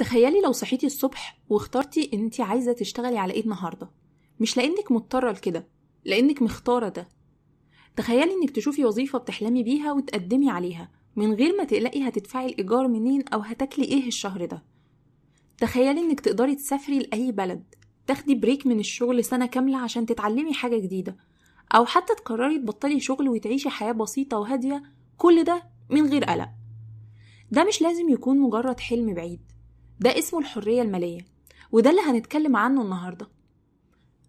تخيلي لو صحيتي الصبح واخترتي ان انت عايزة تشتغلي على ايه النهاردة، مش لانك مضطرة لكده، لانك مختارة ده. تخيلي انك تشوفي وظيفة بتحلمي بيها وتقدمي عليها من غير ما تقلقي هتدفعي الإيجار منين أو هتاكلي ايه الشهر ده. تخيلي انك تقدري تسافري لأي بلد، تاخدي break من الشغل سنة كاملة عشان تتعلمي حاجة جديدة، أو حتى تقرري تبطلي شغل وتعيشي حياة بسيطة وهادية، كل ده من غير قلق. ده مش لازم يكون مجرد حلم بعيد، ده اسمه الحرية المالية، وده اللي هنتكلم عنه النهاردة.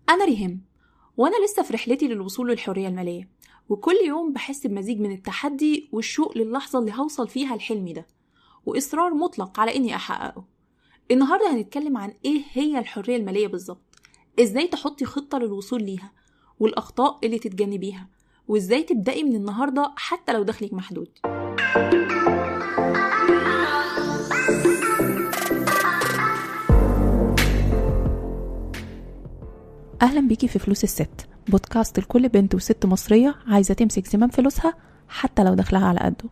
أنا ريهام، وأنا لسه في رحلتي للوصول للحرية المالية، وكل يوم بحس بمزيج من التحدي والشوق للحظة اللي هوصل فيها الحلم ده، وإصرار مطلق على إني أحققه. النهاردة هنتكلم عن إيه هي الحرية المالية بالظبط، إزاي تحطي خطة للوصول ليها، والأخطاء اللي تتجنبيها، وإزاي تبدأي من النهاردة حتى لو دخلك محدود. أهلا بيكي في فلوس الست، بودكاست لكل بنت وست مصرية عايزة تمسك زمام فلوسها حتى لو دخلها على قده.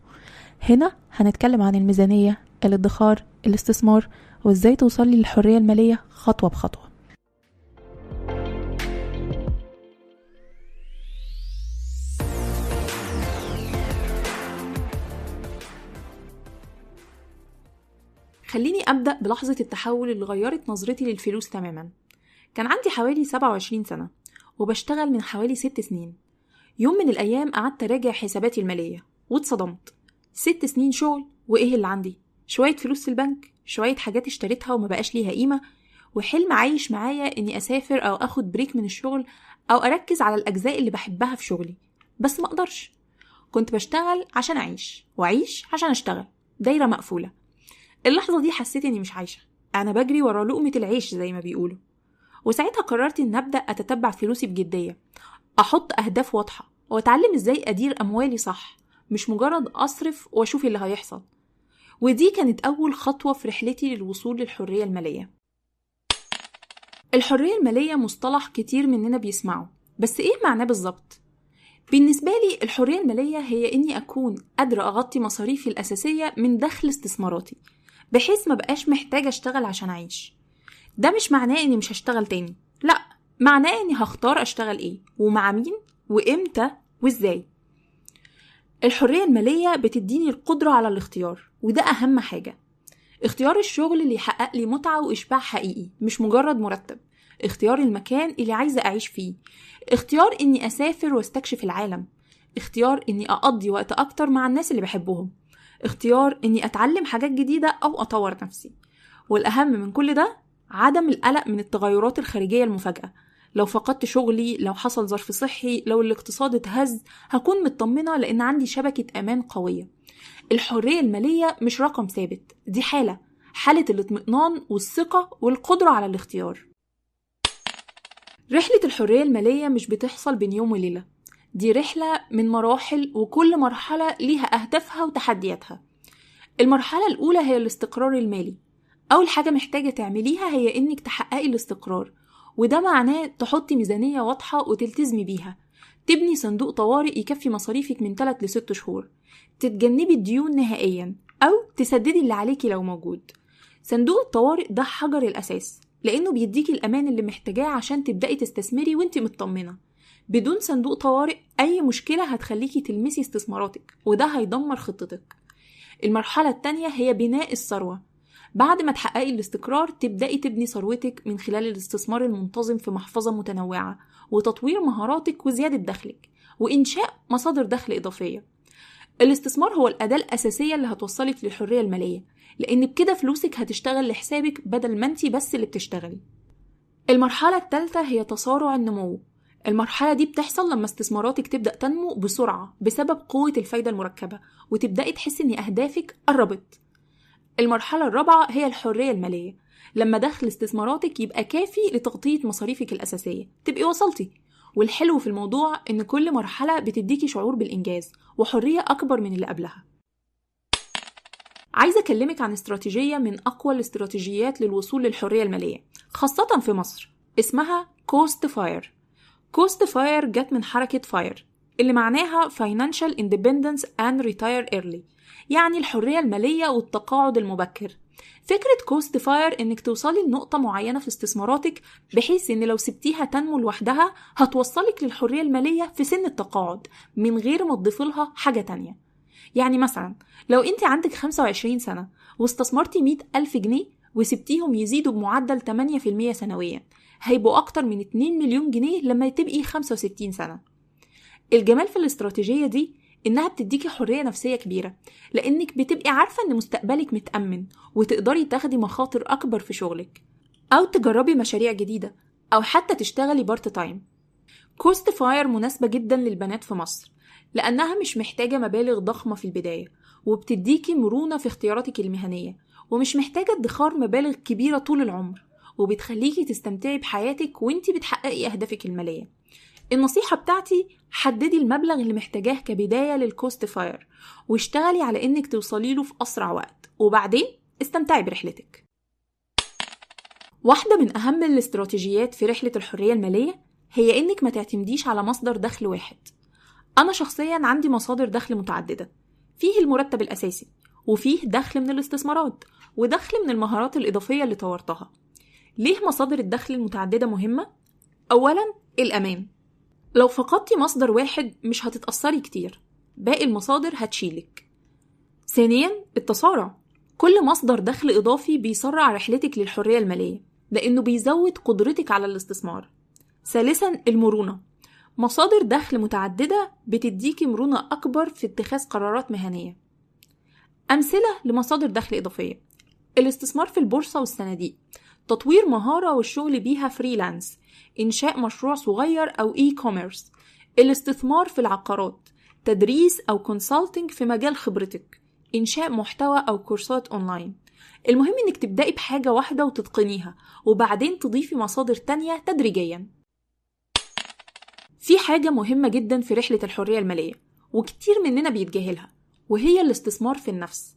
هنا هنتكلم عن الميزانية، الادخار، الاستثمار، وازاي توصلي للحرية المالية خطوة بخطوة. خليني أبدأ بلحظة التحول اللي غيرت نظرتي للفلوس تماما. كان عندي حوالي 27 سنة وبشتغل من حوالي 6 سنين. يوم من الأيام قعدت أراجع حساباتي المالية واتصدمت. 6 سنين شغل وإيه اللي عندي؟ شوية فلوس في البنك، شوية حاجات اشتريتها وما بقاش ليها قيمة، وحلم عايش معايا إني أسافر أو أخد break من الشغل أو أركز على الأجزاء اللي بحبها في شغلي، بس ما أقدرش. كنت بشتغل عشان أعيش وأعيش عشان أشتغل، دايرة مقفولة. اللحظة دي حسيت إني مش عايشة، أنا بجري ورا لقمة العيش زي ما بيقولوا. وساعتها قررت إن أبدأ أتتبع فلوسي بجدية، أحط أهداف واضحة، وأتعلم إزاي أدير أموالي صح، مش مجرد أصرف وأشوف اللي هيحصل. ودي كانت أول خطوة في رحلتي للوصول للحرية المالية. الحرية المالية مصطلح كتير مننا بيسمعه، بس إيه معناه بالظبط؟ بالنسبة لي الحرية المالية هي إني أكون قادرة أغطي مصاريفي الأساسية من دخل استثماراتي، بحيث ما بقاش محتاجة أشتغل عشان أعيش. ده مش معناه إني مش هشتغل تاني، لأ، معناه إني هختار أشتغل إيه ومع مين وإمتى وإزاي. الحرية المالية بتديني القدرة على الاختيار، وده أهم حاجة. اختيار الشغل اللي يحقق لي متعة وإشباع حقيقي، مش مجرد مرتب. اختيار المكان اللي عايزة أعيش فيه، اختيار إني أسافر واستكشف العالم، اختيار إني أقضي وقت أكتر مع الناس اللي بحبهم، اختيار إني أتعلم حاجات جديدة أو أطور نفسي. والأهم من كل ده عدم القلق من التغيرات الخارجية المفاجئة. لو فقدت شغلي، لو حصل ظرف صحي، لو الاقتصاد اتهز، هكون مطمنة لأن عندي شبكة أمان قوية. الحرية المالية مش رقم ثابت، دي حالة، حالة الاطمئنان والثقة والقدرة على الاختيار. رحلة الحرية المالية مش بتحصل بين يوم وليلة، دي رحلة من مراحل، وكل مرحلة ليها أهدافها وتحدياتها. المرحلة الأولى هي الاستقرار المالي. أول حاجة محتاجة تعمليها هي إنك تحققي الاستقرار، وده معناه تحطي ميزانية واضحة وتلتزمي بيها، تبني صندوق طوارئ يكفي مصاريفك من 3 ل6 شهور، تتجنبي الديون نهائيا أو تسددي اللي عليكي لو موجود. صندوق الطوارئ ده حجر الأساس، لأنه بيديكي الأمان اللي محتاجاه عشان تبدأي تستثمري وانت مطمنة. بدون صندوق طوارئ أي مشكلة هتخليكي تلمسي استثماراتك، وده هيدمر خطتك. المرحلة التانية هي بناء الثروة. بعد ما تحققي الاستقرار تبدأي تبني ثروتك من خلال الاستثمار المنتظم في محفظة متنوعة، وتطوير مهاراتك وزيادة دخلك، وإنشاء مصادر دخل إضافية. الاستثمار هو الأداة الأساسية اللي هتوصلك للحرية المالية، لأن بكده فلوسك هتشتغل لحسابك بدل ما انتي بس اللي بتشتغلي. المرحلة الثالثة هي تسارع النمو. المرحلة دي بتحصل لما استثماراتك تبدأ تنمو بسرعة بسبب قوة الفايدة المركبة، وتبدأي تحسي إن أهدافك قربت. المرحلة الرابعة هي الحرية المالية، لما دخل استثماراتك يبقى كافي لتغطية مصاريفك الأساسية، تبقي وصلتي. والحلو في الموضوع إن كل مرحلة بتديكي شعور بالإنجاز وحرية أكبر من اللي قبلها. عايزة أكلمك عن استراتيجية من أقوى الاستراتيجيات للوصول للحرية المالية، خاصة في مصر، اسمها Cost FIRE. Cost FIRE جت من حركة FIRE، اللي معناها Financial Independence and Retire Early، يعني الحرية المالية والتقاعد المبكر. فكرة coast FIRE إنك توصلي لنقطة معينة في استثماراتك، بحيث إن لو سبتيها تنمو لوحدها هتوصلك للحرية المالية في سن التقاعد من غير ما تضيفلها حاجة تانية. يعني مثلا لو أنت عندك 25 سنة واستثمرتي 100,000 جنيه وسبتيهم يزيدوا بمعدل 8% سنويا، هيبقوا أكتر من 2 مليون جنيه لما تبقي 65 سنة. الجمال في الاستراتيجية دي إنها بتديكي حرية نفسية كبيرة، لأنك بتبقي عارفة إن مستقبلك متأمن وتقدري تاخدي مخاطر أكبر في شغلك، أو تجربي مشاريع جديدة، أو حتى تشتغلي part time. coast FIRE مناسبة جدا للبنات في مصر، لأنها مش محتاجة مبالغ ضخمة في البداية، وبتديكي مرونة في اختياراتك المهنية، ومش محتاجة ادخار مبالغ كبيرة طول العمر، وبتخليكي تستمتعي بحياتك وانتي بتحققي أهدافك المالية. النصيحة بتاعتي، حددي المبلغ اللي محتاجاه كبداية لل coast FIRE، واشتغلي على انك توصلي له في أسرع وقت، وبعدين استمتعي برحلتك. واحدة من أهم الاستراتيجيات في رحلة الحرية المالية هي انك ما تعتمديش على مصدر دخل واحد. أنا شخصيا عندي مصادر دخل متعددة، فيه المرتب الأساسي، وفيه دخل من الاستثمارات، ودخل من المهارات الإضافية اللي طورتها. ليه مصادر الدخل المتعددة مهمة؟ أولا الأمان، لو فقدتي مصدر واحد مش هتتأثري كتير، باقي المصادر هتشيلك. ثانيا التسارع، كل مصدر دخل إضافي بيسرع رحلتك للحرية المالية، لأنه بيزود قدرتك على الاستثمار. ثالثا المرونة، مصادر دخل متعددة بتديكي مرونة أكبر في اتخاذ قرارات مهنية. أمثلة لمصادر دخل إضافية: الاستثمار في البورصة والصناديق، تطوير مهارة والشغل بيها freelance، إنشاء مشروع صغير أو e-commerce، الاستثمار في العقارات، تدريس أو consulting في مجال خبرتك، إنشاء محتوى أو كورسات أونلاين. المهم إنك تبدأي بحاجة واحدة وتتقنيها، وبعدين تضيفي مصادر تانية تدريجيا. في حاجة مهمة جدا في رحلة الحرية المالية وكتير مننا بيتجاهلها، وهي الاستثمار في النفس.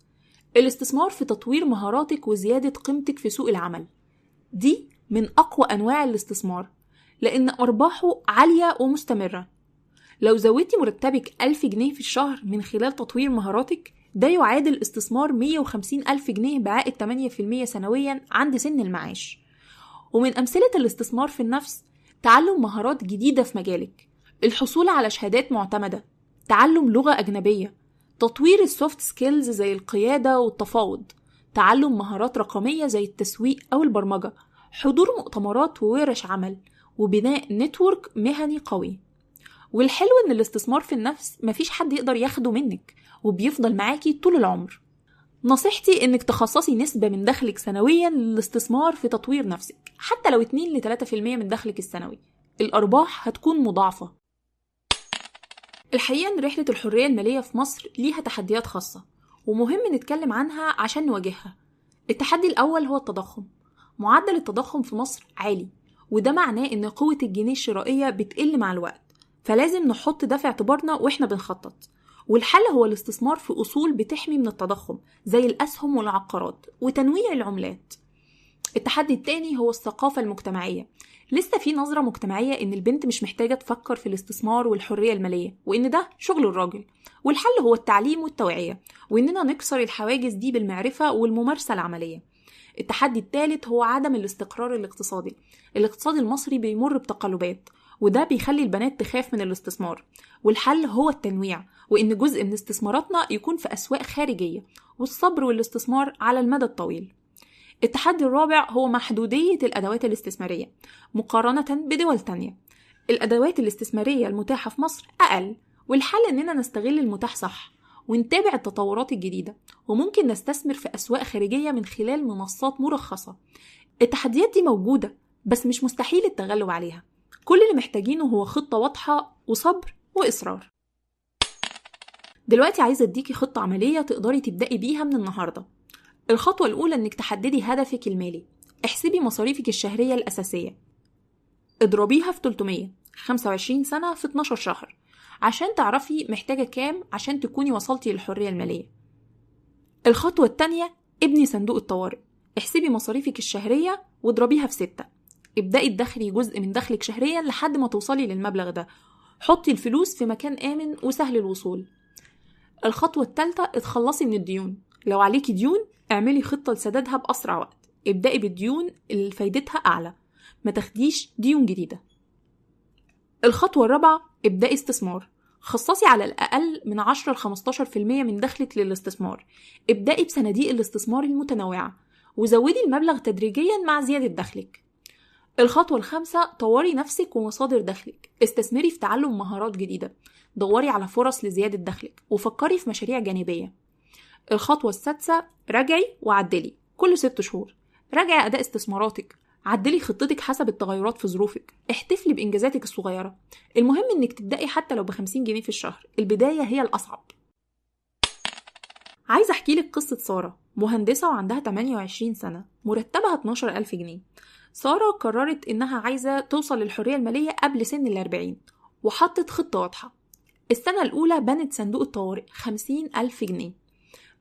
الاستثمار في تطوير مهاراتك وزيادة قيمتك في سوق العمل، دي من أقوى أنواع الاستثمار، لأن أرباحه عالية ومستمرة. لو زودتي مرتبك 1000 جنيه في الشهر من خلال تطوير مهاراتك، ده يعادل استثمار 150,000 جنيه بعائد 8% سنويا عند سن المعاش. ومن أمثلة الاستثمار في النفس تعلم مهارات جديدة في مجالك، الحصول على شهادات معتمدة، تعلم لغة أجنبية، تطوير ال soft skills زي القيادة والتفاوض، تعلم مهارات رقمية زي التسويق أو البرمجة، حضور مؤتمرات وورش عمل، وبناء network مهني قوي. والحلو إن الاستثمار في النفس مفيش حد يقدر ياخده منك، وبيفضل معاكي طول العمر. نصيحتي إنك تخصصي نسبة من دخلك سنويا للاستثمار في تطوير نفسك، حتى لو 2-3% من دخلك السنوي، الأرباح هتكون مضاعفة. الحقيقة إن رحلة الحرية المالية في مصر ليها تحديات خاصة، ومهم نتكلم عنها عشان نواجهها. التحدي الأول هو التضخم. معدل التضخم في مصر عالي، وده معناه إن قوة الجنيه الشرائية بتقل مع الوقت، فلازم نحط ده في اعتبارنا وإحنا بنخطط. والحل هو الاستثمار في أصول بتحمي من التضخم زي الأسهم والعقارات وتنويع العملات. التحدي التاني هو الثقافة المجتمعية. لسه في نظرة مجتمعية إن البنت مش محتاجة تفكر في الاستثمار والحرية المالية، وإن ده شغل الراجل. والحل هو التعليم والتوعية، وإننا نكسر الحواجز دي بالمعرفة والممارسة العملية. التحدي الثالث هو عدم الاستقرار الاقتصادي. الاقتصاد المصري بيمر بتقلبات، وده بيخلي البنات تخاف من الاستثمار. والحل هو التنويع، وإن جزء من استثماراتنا يكون في أسواق خارجية، والصبر والاستثمار على المدى الطويل. التحدي الرابع هو محدودية الأدوات الاستثمارية مقارنة بدول تانية. الأدوات الاستثمارية المتاحة في مصر أقل، والحل إننا نستغل المتاح صح ونتابع التطورات الجديدة، وممكن نستثمر في أسواق خارجية من خلال منصات مرخصة. التحديات دي موجودة، بس مش مستحيل التغلب عليها. كل اللي محتاجينه هو خطة واضحة وصبر وإصرار. دلوقتي عايزة أديكي خطة عملية تقدري تبدأي بيها من النهاردة. الخطوة الأولى إنك تحددي هدفك المالي. احسبي مصاريفك الشهرية الأساسية، اضربيها في 300 25 سنة في 12 شهر عشان تعرفي محتاجة كام عشان تكوني وصلتي للحرية المالية. الخطوة الثانية، ابني صندوق الطوارئ. احسبي مصاريفك الشهرية واضربيها في 6. ابدأي تدخري جزء من دخلك شهريا لحد ما توصلي للمبلغ ده. حطي الفلوس في مكان آمن وسهل الوصول. الخطوة الثالثة، اتخلصي من الديون. لو عليكي ديون اعملي خطة لسدادها بأسرع وقت. ابدأي بالديون اللي فايدتها أعلى، ما تاخديش ديون جديدة. الخطوة الرابعة، ابدأي استثمار. خصصي على الأقل من 10 ل 15% من دخلك للاستثمار. ابدأي بصناديق الاستثمار المتنوعة وزودي المبلغ تدريجيا مع زيادة دخلك. الخطوة الخامسة، طوري نفسك ومصادر دخلك. استثمري في تعلم مهارات جديدة، دوري على فرص لزيادة دخلك، وفكري في مشاريع جانبية. الخطوة السادسة، راجعي وعدلي كل 6 شهور. راجعي أداء استثماراتك، عدلي خطتك حسب التغيرات في ظروفك، احتفلي بإنجازاتك الصغيرة. المهم إنك تبدأي حتى لو ب50 جنيه في الشهر، البداية هي الأصعب. عايزة أحكي لك قصة سارة، مهندسة وعندها 28 سنة، مرتبها 12,000 جنيه. سارة قررت إنها عايزة توصل للحرية المالية قبل سن 40، وحطت خطة واضحة. السنة الأولى بنت صندوق الطوارئ 50,000 جنيه،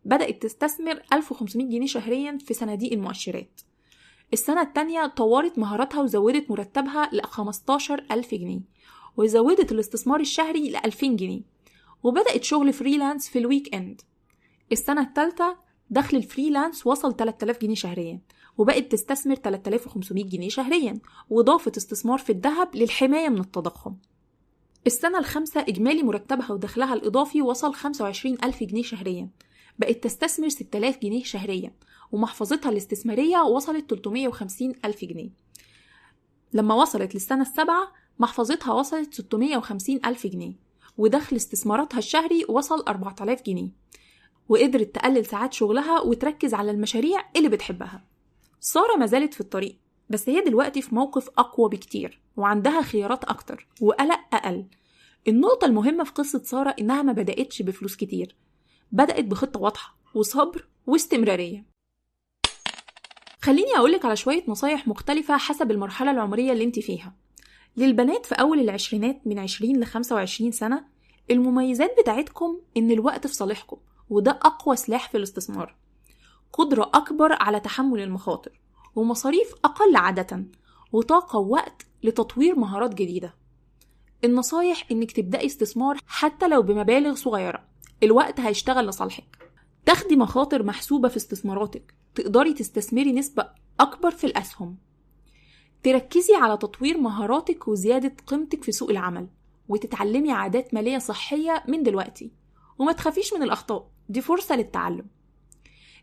بدأت تستثمر 1500 جنيه شهريا في صناديق المؤشرات. السنة التانية طورت مهاراتها وزودت مرتبها ل 15,000 جنيه، وزودت الاستثمار الشهري ل 2000 جنيه، وبدأت شغل freelance في ال weekend. السنة الثالثة دخل ال freelance وصل 3000 جنيه شهريا، وبقت تستثمر 3500 جنيه شهريا، وضافت استثمار في الذهب للحماية من التضخم. السنة الخامسة إجمالي مرتبها ودخلها الإضافي وصل 25,000 جنيه شهريا، بقت تستثمر 6000 جنيه شهريا، ومحفظتها الاستثمارية وصلت 350,000 جنيه. لما وصلت للسنة السابعة محفظتها وصلت 650,000 جنيه، ودخل استثماراتها الشهري وصل 4000 جنيه، وقدرت تقلل ساعات شغلها وتركز على المشاريع اللي بتحبها. سارة ما زالت في الطريق، بس هي دلوقتي في موقف أقوى بكتير، وعندها خيارات أكتر وقلق أقل. النقطة المهمة في قصة سارة إنها ما بدأتش بفلوس كتير، بدأت بخطة واضحة وصبر واستمرارية. خليني أقولك على شوية نصايح مختلفة حسب المرحلة العمرية اللي انت فيها. للبنات في أول العشرينات من 20 ل 25 سنة، المميزات بتاعتكم إن الوقت في صالحكم، وده أقوى سلاح في الاستثمار. قدرة أكبر على تحمل المخاطر، ومصاريف أقل عادة، وطاقة ووقت لتطوير مهارات جديدة. النصايح إنك تبدأي استثمار حتى لو بمبالغ صغيرة، الوقت هيشتغل لصالحك. تاخدي مخاطر محسوبة في استثماراتك، تقدري تستثمري نسبة أكبر في الأسهم. تركزي على تطوير مهاراتك وزيادة قيمتك في سوق العمل، وتتعلمي عادات مالية صحية من دلوقتي، وما تخافيش من الأخطاء، دي فرصة للتعلم.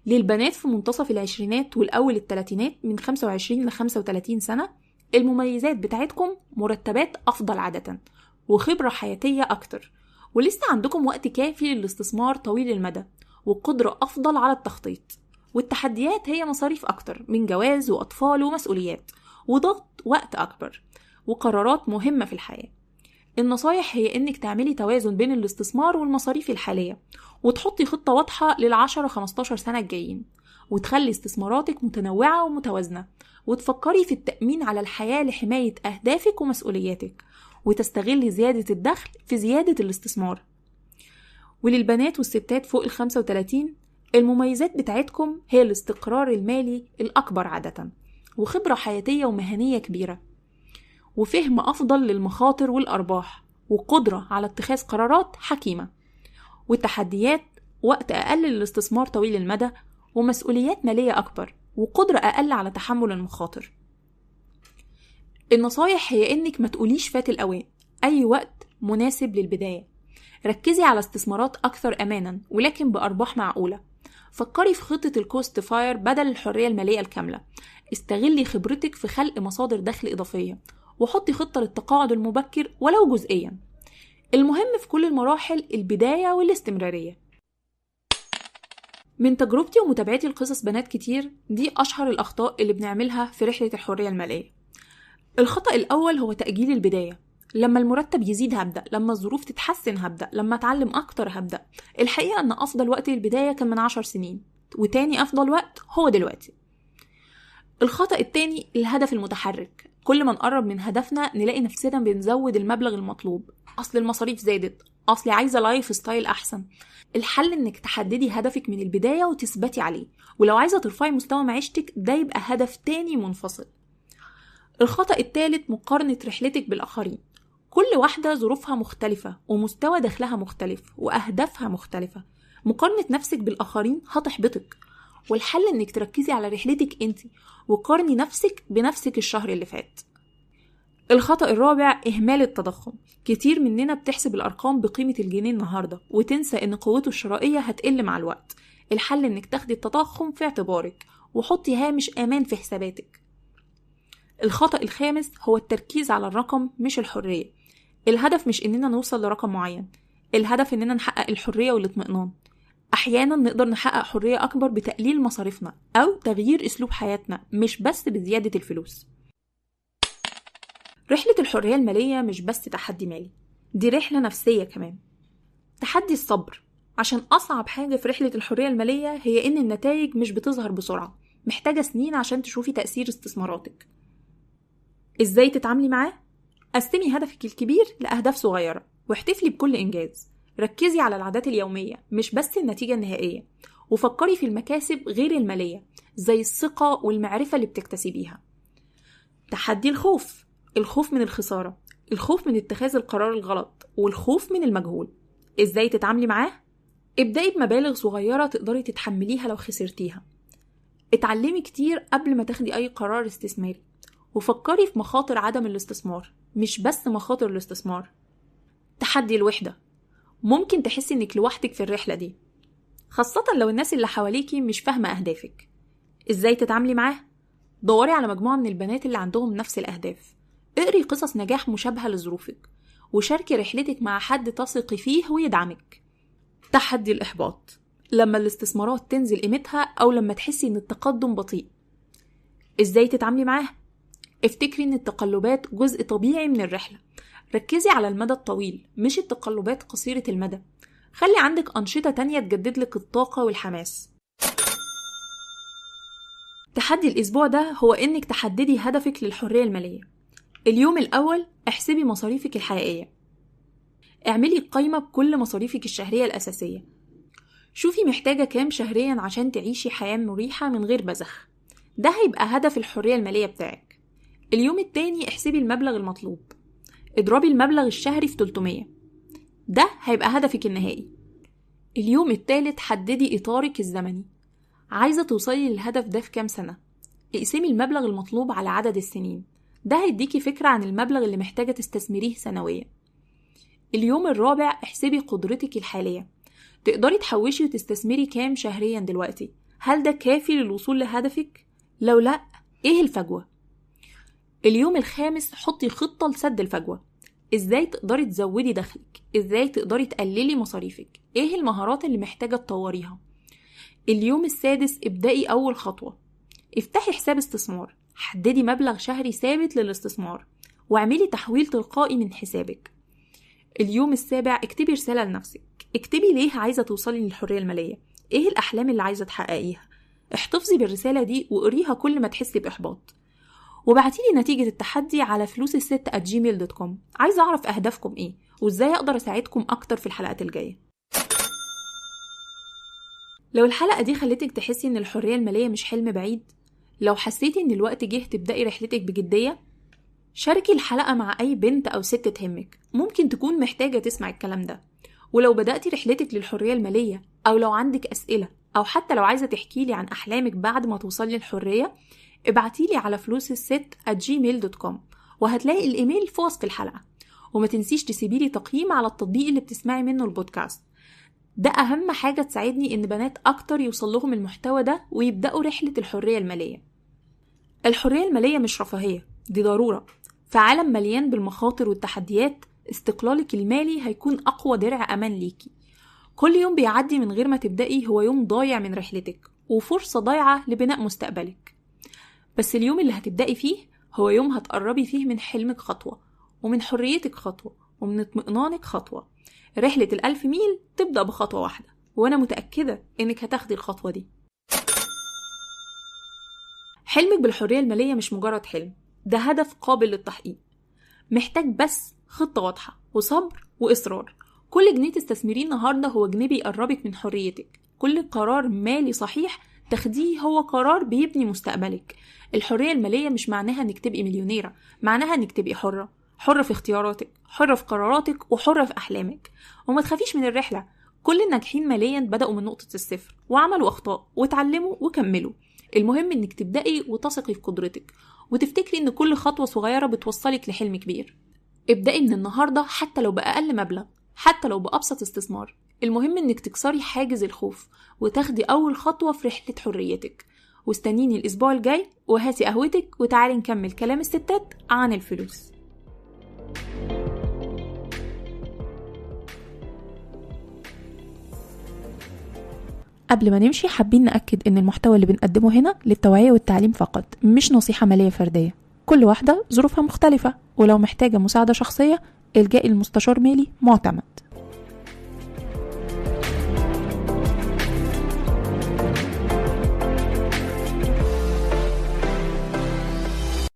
للبنات في منتصف العشرينات والأول الثلاثينات من 25 ل 35 سنة، المميزات بتاعتكم مرتبات أفضل عادة، وخبرة حياتية أكتر، ولسه عندكم وقت كافي للاستثمار طويل المدى، وقدرة أفضل على التخطيط. والتحديات هي مصاريف أكتر من جواز وأطفال ومسؤوليات، وضغط وقت أكبر، وقرارات مهمة في الحياة. النصايح هي إنك تعملي توازن بين الاستثمار والمصاريف الحالية، وتحطي خطة واضحة لل10-15 سنة الجايين، وتخلي استثماراتك متنوعة ومتوازنة، وتفكري في التأمين على الحياة لحماية أهدافك ومسؤولياتك، وتستغلي زيادة الدخل في زيادة الاستثمار. وللبنات والستات فوق 35، المميزات بتاعتكم هي الاستقرار المالي الأكبر عادة، وخبرة حياتية ومهنية كبيرة، وفهم أفضل للمخاطر والأرباح، وقدرة على اتخاذ قرارات حكيمة. والتحديات وقت أقل للاستثمار طويل المدى، ومسؤوليات مالية أكبر، وقدرة أقل على تحمل المخاطر. النصايح هي إنك ما تقوليش فات الأوان، أي وقت مناسب للبداية. ركزي على استثمارات أكثر أمانا ولكن بأرباح معقولة. فكري في خطة ال coast FIRE بدل الحرية المالية الكاملة. استغلي خبرتك في خلق مصادر دخل إضافية، وحطي خطة للتقاعد المبكر ولو جزئيا. المهم في كل المراحل البداية والاستمرارية. من تجربتي ومتابعتي لقصص بنات كتير، دي أشهر الأخطاء اللي بنعملها في رحلة الحرية المالية. الخطأ الأول هو تأجيل البداية. لما المرتب يزيد هبدأ، لما الظروف تتحسن هبدأ، لما أتعلم أكتر هبدأ. الحقيقة أن أفضل وقت للبداية كان من 10 سنين، وتاني أفضل وقت هو دلوقتي. الخطأ التاني الهدف المتحرك. كل ما نقرب من هدفنا نلاقي نفسنا بنزود المبلغ المطلوب، أصل المصاريف زادت، أصلي عايزة lifestyle أحسن. الحل إنك تحددي هدفك من البداية وتثبتي عليه، ولو عايزة ترفعي مستوى معيشتك ده يبقى هدف تاني منفصل. الخطأ الثالث مقارنة رحلتك بالآخرين. كل واحدة ظروفها مختلفة ومستوى دخلها مختلف وأهدافها مختلفة. مقارنة نفسك بالآخرين هتحبطك. والحل إنك تركزي على رحلتك أنت، وقارني نفسك بنفسك الشهر اللي فات. الخطأ الرابع إهمال التضخم. كتير مننا بتحسب الأرقام بقيمة الجنيه النهاردة وتنسى إن قوته الشرائية هتقل مع الوقت. الحل إنك تاخدي التضخم في اعتبارك وحطي هامش أمان في حساباتك. الخطأ الخامس هو التركيز على الرقم مش الحرية. الهدف مش إننا نوصل لرقم معين، الهدف إننا نحقق الحرية والاطمئنان. أحيانا نقدر نحقق حرية أكبر بتقليل مصاريفنا أو تغيير أسلوب حياتنا، مش بس بزيادة الفلوس. رحلة الحرية المالية مش بس تحدي مالي، دي رحلة نفسية كمان. تحدي الصبر، عشان أصعب حاجة في رحلة الحرية المالية هي إن النتائج مش بتظهر بسرعة، محتاجة سنين عشان تشوفي تأثير استثماراتك. إزاي تتعاملي معاه؟ قسمي هدفك الكبير لأهداف صغيرة واحتفلي بكل إنجاز. ركزي على العادات اليومية مش بس النتيجة النهائية، وفكري في المكاسب غير المالية زي الثقة والمعرفة اللي بتكتسبيها. تحدي الخوف، الخوف من الخسارة، الخوف من اتخاذ القرار الغلط، والخوف من المجهول. إزاي تتعاملي معاه؟ ابدأي بمبالغ صغيرة تقدري تتحمليها لو خسرتيها. اتعلمي كتير قبل ما تاخدي أي قرار استثماري، وفكري في مخاطر عدم الاستثمار مش بس مخاطر الاستثمار. تحدي الوحدة، ممكن تحسي انك لوحدك في الرحلة دي، خاصة لو الناس اللي حواليكي مش فاهمة أهدافك. إزاي تتعاملي معاه؟ دوري على مجموعة من البنات اللي عندهم نفس الأهداف، اقري قصص نجاح مشابهة لظروفك، وشاركي رحلتك مع حد تثقي فيه ويدعمك. تحدي الإحباط، لما الاستثمارات تنزل قيمتها أو لما تحسي إن التقدم بطيء. إزاي تتعاملي معاه؟ افتكري إن التقلبات جزء طبيعي من الرحلة، ركزي على المدى الطويل مش التقلبات قصيرة المدى. خلي عندك أنشطة تانية تجدد لك الطاقة والحماس. تحدي الأسبوع ده هو إنك تحددي هدفك للحرية المالية. اليوم الأول احسبي مصاريفك الحقيقية، اعملي قائمة بكل مصاريفك الشهرية الأساسية، شوفي محتاجة كام شهريا عشان تعيشي حياة مريحة من غير بذخ. ده هيبقى هدف الحرية المالية بتاعك. اليوم التاني احسبي المبلغ المطلوب، اضربي المبلغ الشهري في 300، ده هيبقى هدفك النهائي. اليوم التالت حددي إطارك الزمني، عايزة توصلي للهدف ده في كام سنة، اقسمي المبلغ المطلوب على عدد السنين، ده هيديكي فكرة عن المبلغ اللي محتاجة تستثمريه سنويا. اليوم الرابع احسبي قدرتك الحالية، تقدري تحوشي وتستثمري كام شهريا دلوقتي، هل ده كافي للوصول لهدفك؟ لو لا، ايه الفجوة؟ اليوم الخامس حطي خطة لسد الفجوة، ازاي تقدري تزودي دخلك، ازاي تقدري تقللي مصاريفك، ايه المهارات اللي محتاجة تطوريها. اليوم السادس ابدأي اول خطوة، افتحي حساب استثمار، حددي مبلغ شهري ثابت للاستثمار واعملي تحويل تلقائي من حسابك. اليوم السابع اكتبي رسالة لنفسك، اكتبي ليه عايزة توصلي للحرية المالية، ايه الأحلام اللي عايزة تحققيها. احتفظي بالرسالة دي وقريها كل ما تحسي بإحباط، وبعتيلي نتيجة التحدي على فلوس الست@gmail.com. عايزة أعرف أهدافكم إيه وإزاي أقدر أساعدكم أكتر في الحلقات الجاية. لو الحلقة دي خلتك تحسي إن الحرية المالية مش حلم بعيد، لو حسيتي إن الوقت جه تبدأي رحلتك بجدية، شاركي الحلقة مع أي بنت أو ست تهمك ممكن تكون محتاجة تسمع الكلام ده. ولو بدأتي رحلتك للحرية المالية، أو لو عندك أسئلة، أو حتى لو عايزة تحكيلي عن أحلامك بعد ما توصلي للحرية، ابعتيلي على فلوس الست@gmail.com، وهتلاقي الإيميل في وصف الحلقة. وما تنسيش تسيبيلي تقييم على التطبيق اللي بتسمعي منه البودكاست، ده أهم حاجة تساعدني إن بنات أكتر يوصل لهم المحتوى ده ويبدأوا رحلة الحرية المالية. الحرية المالية مش رفاهية، دي ضرورة. في عالم مليان بالمخاطر والتحديات، استقلالك المالي هيكون أقوى درع أمان ليكي. كل يوم بيعدي من غير ما تبدأي هو يوم ضايع من رحلتك وفرصة ضايعة لبناء مستقبلك. بس اليوم اللي هتبدأي فيه هو يوم هتقربي فيه من حلمك خطوة، ومن حريتك خطوة، ومن اطمئنانك خطوة. رحلة 1000 ميل تبدأ بخطوة واحدة، وأنا متأكدة إنك هتاخدي الخطوة دي. حلمك بالحرية المالية مش مجرد حلم، ده هدف قابل للتحقيق، محتاج بس خطة واضحة وصبر وإصرار. كل جنيه تستثمريه النهاردة هو جنيه بيقربك من حريتك. كل قرار مالي صحيح تاخديه هو قرار بيبني مستقبلك. الحرية المالية مش معناها انك تبقي مليونيرة، معناها انك تبقي حرة، حرة في اختياراتك، حرة في قراراتك، وحرة في أحلامك. وما تخافيش من الرحلة، كل الناجحين ماليا بدأوا من نقطة الصفر وعملوا أخطاء وتعلموا وكملوا. المهم إنك تبدأي وتثقي في قدرتك، وتفتكري إن كل خطوة صغيرة بتوصلك لحلم كبير. ابدأي من النهاردة حتى لو بأقل مبلغ، حتى لو بأبسط استثمار. المهم إنك تكسري حاجز الخوف وتاخدي أول خطوة في رحلة حريتك. واستنيني الأسبوع الجاي وهاتي قهوتك وتعالي نكمل كلام الستات عن الفلوس. قبل ما نمشي حابين نأكد إن المحتوى اللي بنقدمه هنا للتوعية والتعليم فقط، مش نصيحة مالية فردية. كل واحدة ظروفها مختلفة، ولو محتاجة مساعدة شخصية الجأي لمستشار مالي معتمد.